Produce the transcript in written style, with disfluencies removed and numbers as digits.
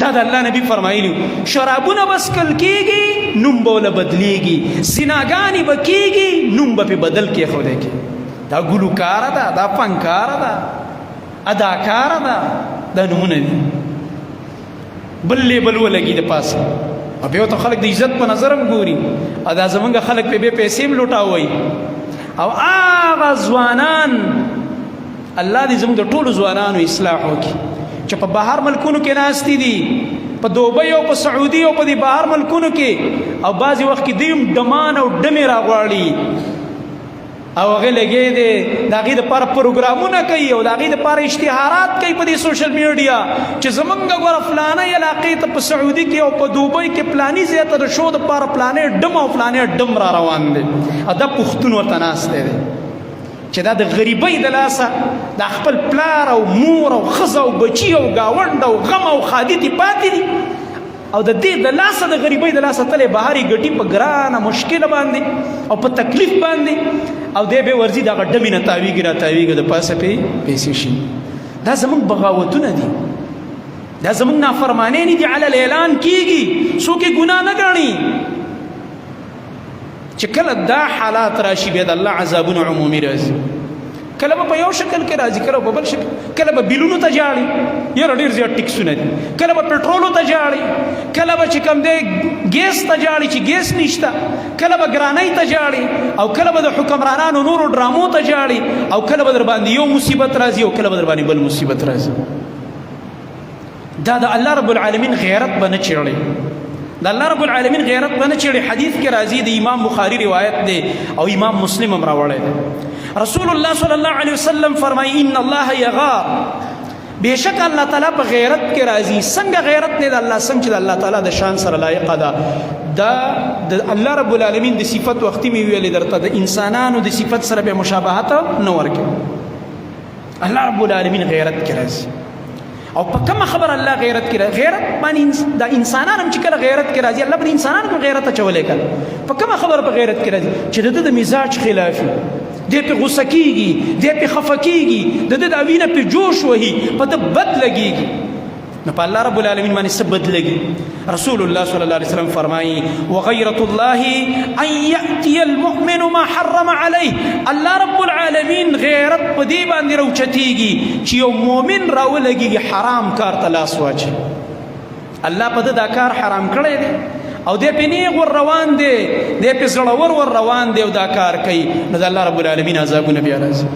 دا د الله نبی فرمایلی، شرابونه بس کل کیږي، نوم به ول بدلیږي، زناګانی به کیږي، نوم به په بدل کې خو دی کې دا ګلوکار ده، دا فنکار ده، اداکار ده، دا نمونه دي. بل لیبل ولګي د پاسه، او بیا ته خلک د عزت په نظر هم ګوري، او دا زمونږ خلک په بے پیسې هم لوټاوي. او هغه ځوانان، الله دې زموږ د ټولو ځوانانو اصلاح وکړي چې په بهر ملکونو کې ناستې دي، په دوبۍ او په سعودي او په دې بهر ملکونو کې، او بعضې وخت کې دوی هم ډمان او ډمې راغواړي، او هغه لګې دي د هغې دپاره پروګرامونه کوي او د هغې دپاره اشتهارات کوي په دې سوشل میډیا چې زمونږ ګوره فلانه علاقې ته په سعودي کې او په دوبۍ کې فلاني ځای ته د شو دپاره فلانې ډم او فلانې ډم را روان دی. او دا پښتون ورته ناست دی چې دا د غریبۍ د لاسه د خپل پلار او مور او ښځه او بچي او ګاونډ او غم او ښادي تې پاتې دي، او د دې د لاسه، د غریبۍ د لاسه تلې بهري ګټي په ګرانه مشکل باندې او په تکلیف باندې، او دې به ورزي دغه ډمې نه تاویږي را تاویږي، د پاسه پې پیسې شي. دا زمونږ بغاوتونه دي، دا زمونږ نافرمانۍ نه دي، علی الاعلان کیږي، څوک یې ګناه نه ګڼي. چې کله دا حالات راشي، بیا د الله عذابونه عمومي راځي. کله به په یو شکل کې راځي، کله په بل شکل. کله به بیلونو ته ژاړي، یاره ډېر زیات ټیکسونه دي. کله به پټرولو ته ژاړي، کله به چې کوم دی ګیس ته ژاړي چې ګیس نشته، کله به ګرانۍ ته ژاړي، او کله به د حکمرانانو نورو ډرامو ته ژاړي، او کله به در باندې یو مصیبت راځي او کله به در باندې بل مصیبت راځي. دا د الله رب العالمین غیرت به نه چیړي، د الله رب العالمین غیرت به نه چیړي. حدیث کې راځي، د امام بخاری روایت دی او امام مسلم هم راوړی دی، رسول الله صلی الله علیه وسلم فرمایي: ان الله یغار. بشک الله تعالی په غیرت کې راځي. څنګه غیرت دی د الله؟ څنګه چې د الله تعالی د شان سره لایق ده. دا د الله رب العالمین د صفت وختي می ویلې درته، د انسانانو د صفت سره به مشابهت نه ورکړي. الله رب العالمین غیرت کې راځي، او په کومه خبره الله غیرت کې راځي؟ غیرت باندې د انسانانو هم چې کله غیرت کې راځي، الله پر انسانانو هم غیرت اچولې کړه. په کومه خبره په غیرت کې راځي؟ چې د د مزاج خلافي دی، په غوسه کیږي دی، په خفه کیږي، د د وینه په جوش وهي، په د بد لګیږي. نو په الله رب العالمین باندې څه بد لګي؟ رسول الله صلی الله علیه وسلم فرمایي: وغیرت الله ان یاتي المؤمن ما حرم عليه. الله رب العالمین غیرت په دې باندې راوچتیږي چې یو مؤمن راولګي حرام کار ته لاس واچي. الله په دا کار حرام کړی دی او دې په نیغ ور روان دی، دې په زړور ور روان دی او دا کار کوي، نو د الله رب العالمین عذابونه بیا راځي.